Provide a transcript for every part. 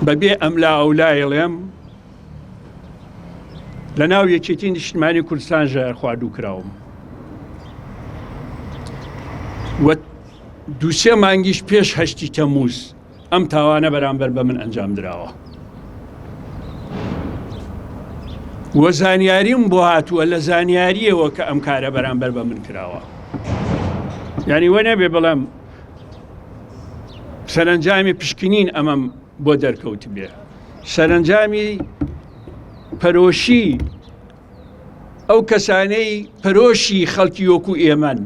بەبێ ئەملا ئەولایڵێم لە ناو یەکێتی نیشتمانی کوردستان ژەهر خواردوو کراوم و دووسێ مانگیش پێش هەشتی تەموز ئەم تاوانە بەرامبەر بە من ئەنجام دراوە و زانیاریم بۆ هاتووە لە زانیاریەوە کە ئەم کارە بەرامبەر بە من کراوە یعنی وە نەبێ بڵێم سەرنجامی پشکنین ئەمەم بۆ دەرکەوت بێ سەرنجامی پەرۆشی ئەو کەسانەی پەرۆشی خەڵکی وەکو ئێمەن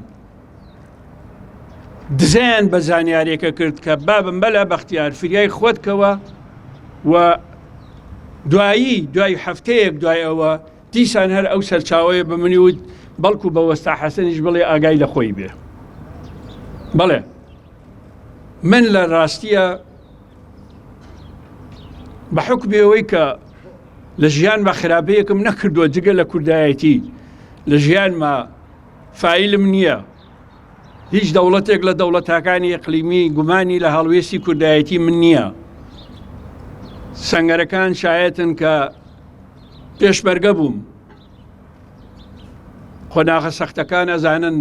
دزەیان بە زانیارێکە کرد کە بابم بەلا بەختیار فریای خۆت کەوە و دوایی دوای هەفتەیەک دوای ئەوە دیسان هەر ئەو سەرچاوەیە بە منی وت بەڵکو بە وەستا حەسەنیش بڵێ ئاگای لە خۆی بێ بەڵێ من لە ڕاستیە بە حکمی ئەوەی کە لە ژیان بە خراپەیەکم نەکردووە جگە لە کوردایەتی لە ژیانما فایلم نییە هیچ دەوڵەتێک لە دەوڵەتەکانی ئەقلیمی گومانی لە هەڵوێستی کوردایەتی من نییە سەنگەرەکان شایەتن کە پێشمەرگە بووم قۆناغە سەختەکان ئەزانن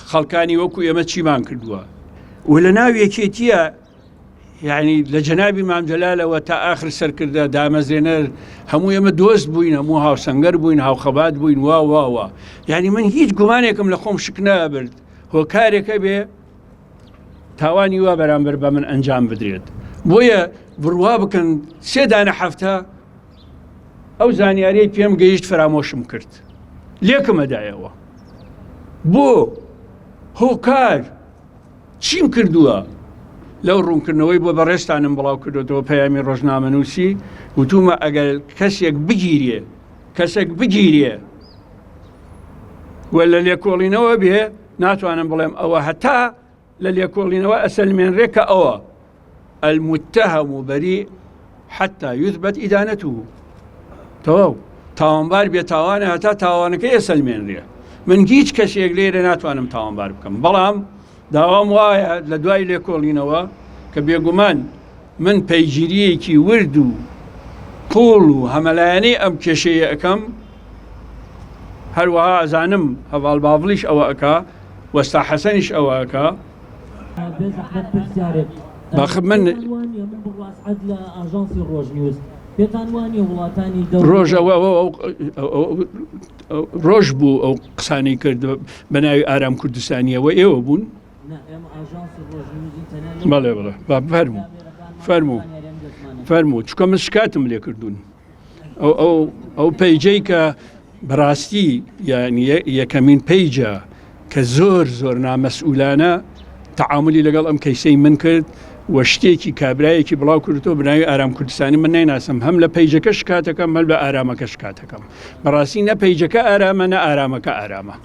خەڵکانی وەکو ئێمە چیمان کردووە و لە ناو یەکێتیە یعنی لە جەنابی مام جەلالەوە تا ئاخر سەرکردە دامەزرێنەر هەموو ئێمە دۆست بووین هەموو هاوسەنگەر بووین هاوخەبات بووین وا وا وا یعنی من هیچ گومانێکم لە خۆم شک نابرد هۆکارێکە بێ تاوانی وا بەرامبەر بە من ئەنجام بدرێت بۆیە بڕوا بکەن سێ دانە هەفتە ئەو زانیاریەی پێم گەیشت فەرامۆشم کرد لێکمەدایەوە بۆ هۆکار چیم کردووە لەو ڕوونکردنەوەی بۆ بەڕێزتانم بڵاو کردوێتەوە پەیامی ڕۆژنامەنووسی وتومە ئەگەر کەسێک بگیرێ کەسێک بگیرێ و لە لێکۆڵینەوە بێ ناتوانم بڵێم ئەوە هەتا لە لێکۆڵینەوە ئەسەلمێنرێ کە ئەوە المتهم بریء حتى يثبت إدانته تەواو تاوانبار بێ تاوانە هەتا تاوانەکەی ئەسەلمێنرێ من هیچ کەسێک لێرە ناتوانم تاوانبار بکەم بەڵام داوام وایە لە دوای لێکۆڵینەوە کە بێگومان من پەیگیریەکی ورد و قوڵ و هەمەلایەنەی ئەم کێشەیە ئەەکەم هەروەها ئەزانم هەڤاڵ باڤڵیش ئەوە ئەکا وەستا حەسەنیش ئەوە ئەکا. بێزەحمەت پرسیارێک باخ من پێتان وانیە من بڕوا سعەد لە ئاژانسی ڕۆژ نیوز پێتان وانیە وڵاتانی دەور ڕۆژ ئەوە ئەوە ڕۆژ بوو ئەو قسانەی کرد بە ناوی ئارام کوردستانیەوە ئێوە بوون بەڵێ بەڵێ با فەرموو فەرموو فەرموو چکە من شکاتم لێ کردوون ئەو ئەو ئەو پەیجەی کە بەڕاستی یعنی یەکەمین پەیجە کە زۆر زۆر نامەسئولانە تەعاملی لەگەڵ ئەم کەیسەی من کرد و شتێکی کابرایەکی بڵاو کردەوە بناوی ئارام کوردستانی من نایناسم هەم لە پەیجەکە شکاتەکەم هەل بە ئارامەکە شکاتەکەم بەڕاستی نە پەیجەکە ئارامە نە ئارامەکە ئارامە.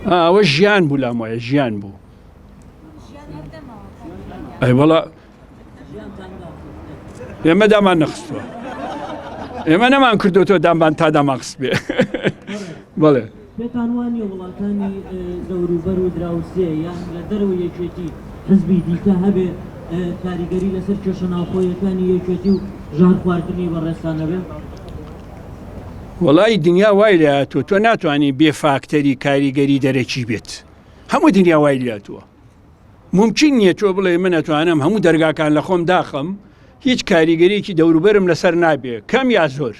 ئەوە ژیان بوو لام وایە ژیان بوو ئەی وەڵا ئێمە دامان نەخستووە ئێمە نەمان کردوتەوە دامان تا دامان خست بێ بەڵێ پێتان وانیە وڵاتانی دەوروبەر و دراوسێ یان لە دەرەوەی یەکێتی حزبی دیکە هەبێ کاریگەری لەسەر کێشە ناوخۆیەکانی یەکێتی و ژەهر خواردنی بەڕێزتان نەبێ؟ وەڵی دنیا وای لێهاتووە تۆ ناتوانانی بێ فاکتەری کاریگەری دەرەکی بێت هەموو دنیا وای لاتووە ممکن نییە تۆ بڵێ من ئەتوانم هەموو دەرگاکان لە خۆم داخم هیچ کاریگەریکی دەوروبەرم لەسەر نابێ کەم یا زۆر.